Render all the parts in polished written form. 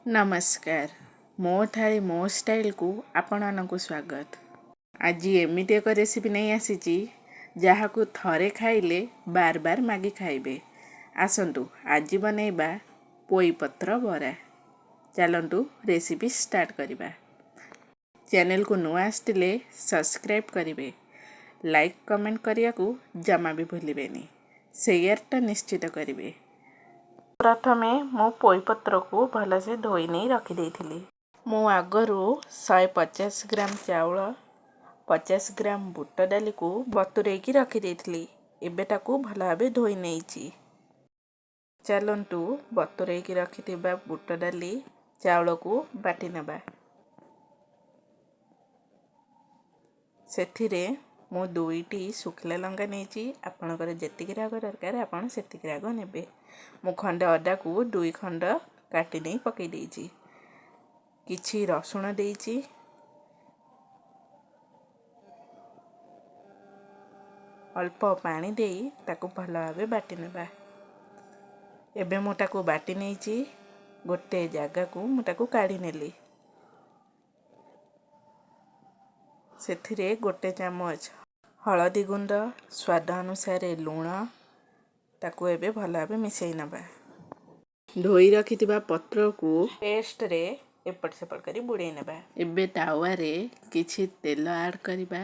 ନମସ୍କାର, ମୋ ଥାଳି ମୋ ଷ୍ଟାଇଲକୁ ଆପଣମାନଙ୍କୁ ସ୍ୱାଗତ। ଆଜି ଏମିତି ଏକ ରେସିପି ନେଇ ଆସିଛି, ଯାହାକୁ ଥରେ ଖାଇଲେ ବାର ବାର ମାଗି ଖାଇବେ। ଆସନ୍ତୁ, ଆଜି ବନେଇବା ପୋଇପତ୍ର ବରା। ଚାଲନ୍ତୁ, ରେସିପି ଷ୍ଟାର୍ଟ କରିବା। ଚ୍ୟାନେଲକୁ ନୂଆ ଆସିଥିଲେ ସବସ୍କ୍ରାଇବ୍ କରିବେ, ଲାଇକ୍, କମେଣ୍ଟ କରିବାକୁ ଜମା ବି ଭୁଲିବେନି, ସେୟାରଟା ନିଶ୍ଚିତ କରିବେ। ପ୍ରଥମେ ମୁଁ ପୋଇପତ୍ରକୁ ଭଲସେ ଧୋଇ ନେଇ ରଖିଦେଇଥିଲି। ମୁଁ ଆଗରୁ 150 ଗ୍ରାମ ଚାଉଳ, 50 ଗ୍ରାମ ବୁଟ ଡାଲିକୁ ବତୁରେଇକି ରଖିଦେଇଥିଲି। ଏବେ ତାକୁ ଭଲ ଭାବେ ଧୋଇ ନେଇଛି। ଚାଲନ୍ତୁ, ବତୁରେଇକି ରଖିଥିବା ବୁଟ ଡାଲି ଚାଉଳକୁ ବାଟି ନେବା। ସେଥିରେ ମୁଁ ଦୁଇଟି ଶୁଖିଲା ଲଙ୍କା ନେଇଛି। ଆପଣଙ୍କର ଯେତିକି ରାଗ ଦରକାର, ଆପଣ ସେତିକି ରାଗ ନେବେ। ମୁଁ ଖଣ୍ଡେ ଅଦାକୁ ଦୁଇ ଖଣ୍ଡ କାଟି ନେଇ ପକାଇ ଦେଇଛି। କିଛି ରସୁଣ ଦେଇଛି। ଅଳ୍ପ ପାଣି ଦେଇ ତାକୁ ଭଲ ଭାବେ ବାଟି ନେବା। ଏବେ ମୁଁ ତାକୁ ବାଟି ନେଇଛି। ଗୋଟେ ଜାଗାକୁ ମୁଁ ତାକୁ କାଢ଼ି ନେଲି। ସେଥିରେ ଗୋଟେ ଚାମଚ ହଳଦୀ ଗୁଣ୍ଡ, ସ୍ୱାଦ ଅନୁସାରେ ଲୁଣ, ତାକୁ ଏବେ ଭଲ ଭାବେ ମିଶାଇ ନେବା। ଧୋଇ ରଖିଥିବା ପତ୍ରକୁ ପେଷ୍ଟରେ ଏପଟ ସେପଟ କରି ବୁଡ଼େଇ ନେବା। ଏବେ ତାୱାରେ କିଛି ତେଲ ଆଡ଼୍ କରିବା।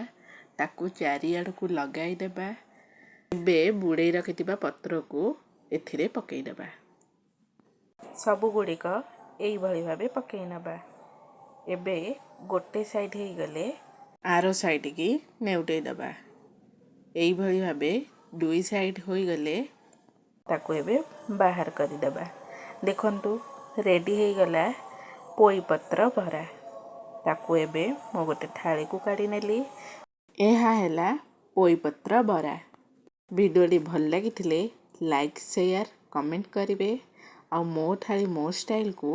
ତାକୁ ଚାରିଆଡ଼କୁ ଲଗାଇ ଦେବା। ଏବେ ବୁଡ଼େଇ ରଖିଥିବା ପତ୍ରକୁ ଏଥିରେ ପକାଇ ଦେବା। ସବୁଗୁଡ଼ିକ ଏଇଭଳି ଭାବେ ପକାଇ ନେବା। ଏବେ ଗୋଟେ ସାଇଡ଼୍ ହେଇଗଲେ ଆର ସାଇଡ଼୍କି ନେଉଟେଇ ଦେବା। ଏଇଭଳି ଭାବେ ଦୁଇ ସାଇଡ଼୍ ହୋଇଗଲେ ତାକୁ ଏବେ ବାହାର କରିଦେବା। ଦେଖନ୍ତୁ, ରେଡ଼ି ହେଇଗଲା ପୋଇପତ୍ର ବରା। ତାକୁ ଏବେ ମୁଁ ଗୋଟେ ଥାଳିକୁ କାଢ଼ି ନେଲି। ଏହା ହେଲା ପୋଇପତ୍ର ବରା। ଭିଡ଼ିଓଟି ଭଲ ଲାଗିଥିଲେ ଲାଇକ୍, ସେୟାର, କମେଣ୍ଟ କରିବେ ଆଉ ମୋ ଥାଳି ମୋ ଷ୍ଟାଇଲକୁ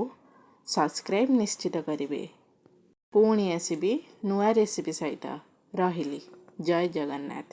ସବସ୍କ୍ରାଇବ୍ ନିଶ୍ଚିତ କରିବେ। ପୁଣି ଆସିବି ନୂଆ ରେସିପି ସହିତ। ରହିଲି, ଜୟ ଜଗନ୍ନାଥ।